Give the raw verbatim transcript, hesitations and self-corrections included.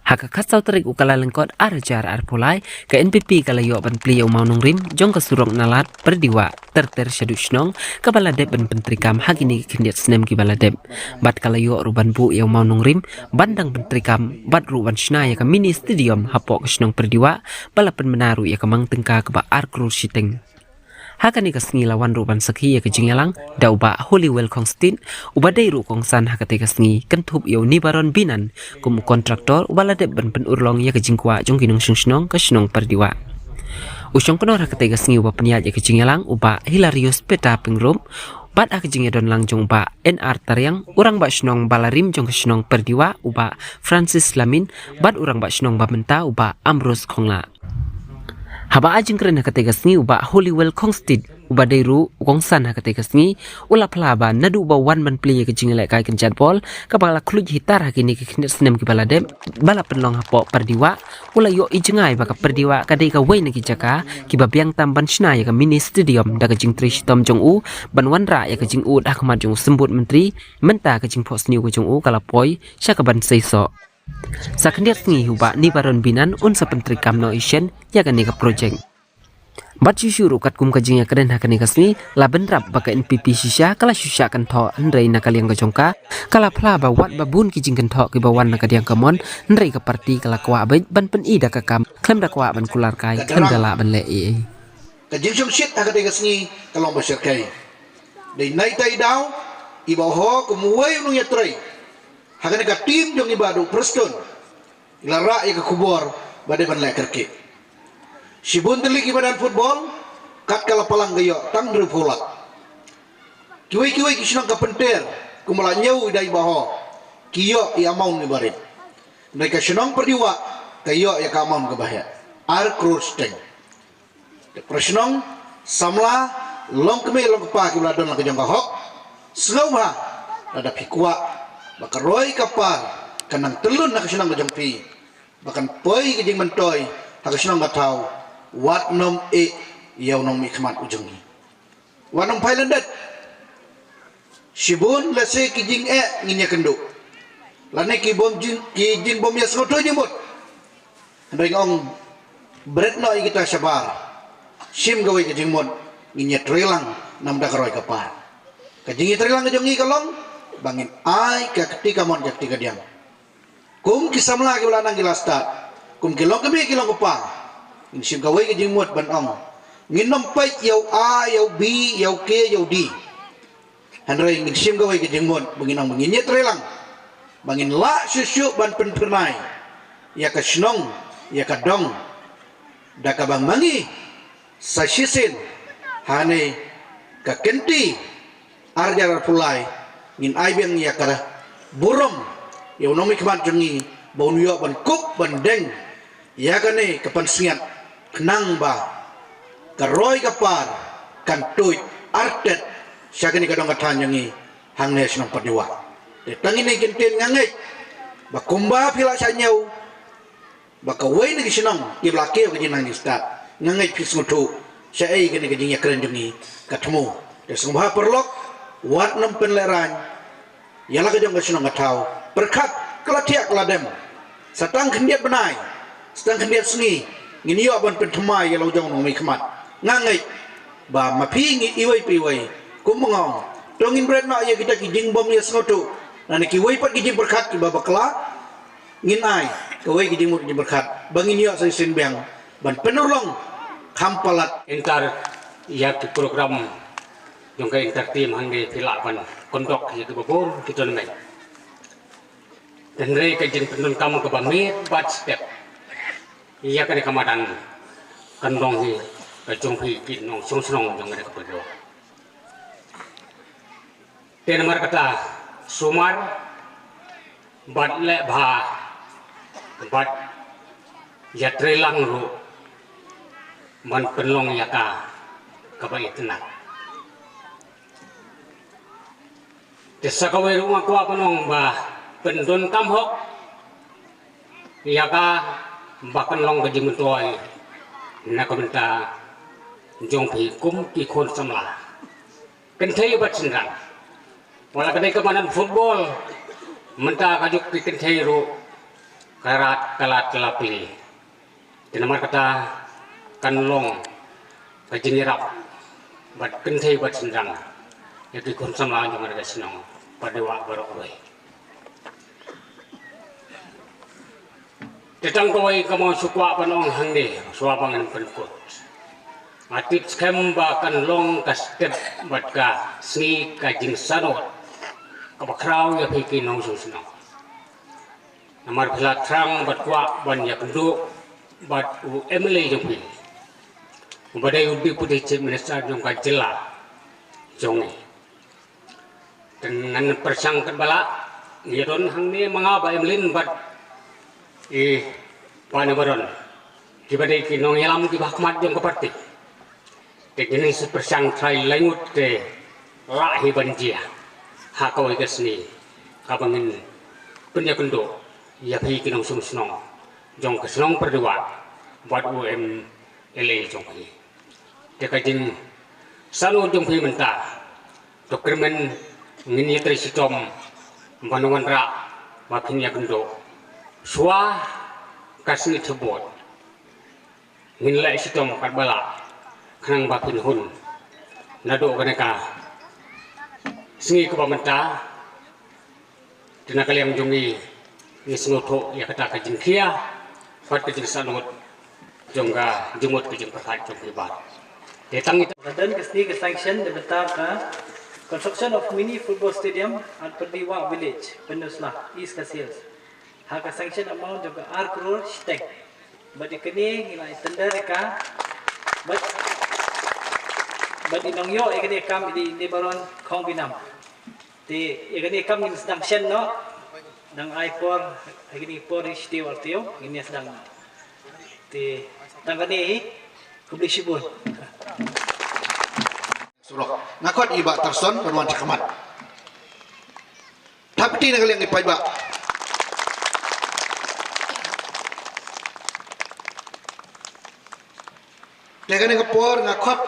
Ha ka khatsaw tarik u Kyllalyngkot ar hajar arphew lai, ka N P P ka la ïoh ban plie ïa u mawnongrim jong ka surok Nalad Pyrdiwah ter ter shaduh shnong, kaba la dep ban pyntreikam ha kine ki khyndiat snem kiba la dep. Bad ka la ïoh ruh ban buh ïa u mawnongrim ban dang pyntreikam bad ruh ban shna ïa ka mini stadium hapoh ka shnong Pyrdiwah, ba la pynbna ruh ïa ka mang tyngka kaba ar klur shiteng. Ha kane ka sngi la wan ruh ban sakhi ïa ka jingïalang da u Bah Holywell Khongstit, uba dei ruh u kongsan ha katei ka sngi, kynthup ïa u Nibaron Binan kum u kontraktor uba la dep ban pynurlong ïa ka jingkwah jong ki nongshong shnong ka shnong Pyrdiwah. U shongknor ha katei ka sngi uba pynïaid ïa ka jingïalang u Bah Hilarius Peter Pyngrope, bad ha ka jingïadon lang jong u Bah N R Tariang, u rangbah shnong ba la rim jong ka shnong Pyrdiwah u Bah Francis Lamin, bad u rangbah shnong ba mynta u Bah Ambrose Khongla. Haba ai jingkren ha katei ka sngi u Bah Holywell Khongstit, uba dei ruh u kongsan ha katei ka sngi, u la phla ba naduh ba wan ban plie ïa ka jingïalehkai kynjat bol kaba la khluit hiar ha kine ki khyndiat snem kiba la dep, ba la pynlong hapoh Pyrdiwah, u la ïohi jngai ba ka Pyrdiwah ka dei kawei na ki jaka kiba biang tam ban shna ïa ka mini stadium da ka jingtrei shitom jong u ban wanrah ïa ka jingud ha khmat jong u Symbud Myntri, mynta ka jingphohsniew ka jong u ka la poi sha kaban seisoh. Sa khyndiat sngi hi u Bah Nibaron Binan un sa pyntreikam noh shisien ïa kane ka projek. Bad shuh shuh ruh katkum ka jingïakren ha kane ka sngi, la bynrap ba ka N P P shisha ka la shu shah kynthoh, hynrei na ka liang ka jong ka, ka la phla ba wat ba bun ki jingkynthoh kiba wan na ka diang ka mon, hynrei ka parti ka la kwah beit ban pyni da ka kam, khlem da kwah ban kular kai, khlem da lah ban leh ei ei. Ka jingshongshit ha katei ka sngi ka long ba shyrkhei. Dei na itai i daw i Bah Hok kum uwei u nongïatrei ha kane ka team jong i Bah Duh Prestone, i la rah ïa ka khubor ba dei ban leh kyrkieh. Shibun tylli ki madan football, kat ka la palang ka ïoh tang hynriewphew lak. Kiwei kiwei ki shnong ka pynter, kumba la ñiew i da i Bah Hok, ki ïoh ïa amount iba rit. Hynrei ka shnong Pyrdiwah ka ïoh ïa ka amount kaba heh, ar klur shiteng. Te para shnong, samla, longkmie longkpa kiba la don la ka jong ka hok, sngewbha, lada phi kwah ba ka roi ka par kan nang tyllun ha ka shnong ka jong phi, ba kan poi ka jingmyntoi ha ka shnong ka thaw, wat nym ïeh ïa u nongmihkhmat u jong ngi. Wat nym phai lyndet. Shibun lehse ki jingeh ngin ïakynduh, lane ki bym jing, ki jingbym ïasngewthuh jingmut. Hynrei nga ong, bret noh ïa kita shabar. Shim kawei ka jingmut, ngin ïatreilang namar ka roi ka par. Ka jingïatreilang ka jong ngi ka long ba ngin ai ka kti kamon ka kti kadiang. Kum ki samla kiba la nang ki la stad, kum ki longkmie ki longkpa, ngin shim kawei ka jingmut ban ong, ngin nym peit ïa u A, ïa u B, ïa u K, ïa u D. Hynrei ngin shim kawei ka jingmut ba ngin ong ba ngin ïatreilang, ba ngin lah shuh shuh ban pynphyrnai ïa ka shnong, ïa ka dong, da kaba ma ngi sa shisien ha kane ka kynti ar hajar arphew lai, ngin ai biang ïa ka burom ïa u nongmihkhmat jong ngi ba un ïoh ban kup ban deng ïa kane ka pansngiat, khnang ba ka roi ka par kan tuid artet sha kane ka dong ka thaiñ jong ngi hangne shnong Pyrdiwah. Te tang kine ki kyntien, nga ngeit ba kumba phi la shah ñiew ba kawei na ki shnong kiba la kiew ka jingnang jingstad, nga ngeit phi sngewthuh shaei kane ka jingïakren jong ngi ka thmu. Te sngewbha paralok, wat nym pynlehraiñ ïa la ka jong ka shnong ka thaw. Pyrkhat, ka la thiah ka la dem. Sa tang khyndiat bnai, sa tang khyndiat sngi, ngin ïoh ban pynthymmai ïa la u jong u nongmihkhmat. Nga ngeit ba ma phi ngi iwei pa iwei, kum ma nga ong, to ngin bret noh ïa kita ki jingbym ïasngewthuh, lane kiwei pat ki jingpyrkhat kiba bakla. Ngin ai kawei ka jingmut jingpyrkhat ba ngin ïoh sa shisien biang ban pynurlong kham palat. Inter, ïa ki program jong ka inter team hangne phi lah ban conduct ïa kiba bun ki tournament. Hynrei ka jingpyndonkam kaba miet bad step ïa kane ka madan kan long hi ka jong phi ki nongshong shnong jong kane ka Pyrdiwah. Te namar kata, sumar bad leh bha bad ïatreilang ruh ban pynlong ïa ka kaba itynnad. Te sa kawei ruh nga kwah ban ong ba pyndonkam hok ïa ka ba kan long ka jingmyntoi na ka bynta jong phi kum ki khun samla. Kynthei bad shynrang. Wat la ka dei ka madan football, mynta ka juk ki kynthei ruh Ka rat ka lad ka la plie. Te namar kata kan long ka jingïarap bad kynthei bad shynrang ïa ki khun samla jong ka shnong Pyrdiwah baroh kawei. Te tang kawei kaba nga shu kwah ban ong hangne shuwa ba ngan pynkut. Nga tip skhem ba kan long ka step bad ka sngi ka jingsangeh kaba khraw ïa phi ki nongshong shnong. Namar phi la thrang bad kwah ban ïakynduh bad u M L A jong phi, uba dei u Deputy Chief Minister jong ka jylla jong ngi. Te ngan pyrshang katba lah, ngi don hangne ma nga Bah Emlyn bad i Bah Nebaron, kiba dei ki nongïalam kiba ha khmat jong ka party. Te ngin sa pyrshang trai lai ngut te lah hi ban jia ha kawei ka sngi kaba ngin pynïakynduh ïa phi ki nongshong shnong jong ka shnong Pyrdiwah bad u M L A jong phi. Te ka jingsangeh jong phi mynta to kyrmen ngin ïatrei shitom ban wanrah ba phin ïakynduh shuwa ka sngi thep vote. Ngin leh shitom katba lah khnang ba phin hun naduh kane ka sngi kaba mynta. Te na ka liang jong ngi, ngi sngewthuh ïa kata ka jingkhia bad ka jingsangeh jong ka jingmut ka jingpyrkhat jong phi baroh. Te tang ita. Ka don ka sngi ka sanction na bynta ka construction of mini football stadium at Pyrdiwah village, Pynursla, East Khasi Hills. Ha ka sanction amount jong ka ar klur shiteng. Bad ïa kane ngi la tender ïa ka. Bad, bad i nongïoh ïa kane kam i dei i Nebaron Khongbinam. Te ïa kane kam ngin sdang shen noh. Dang ai por ha kane por hi shi taïew ar taïew ngin ïa sdang noh. Te tang kane hi, khublei shibun. Surok. Nga khot i Bah Tarson ban wan shakhmat. Thap kti na ka liang i paidbah. Te kane ka por nga khot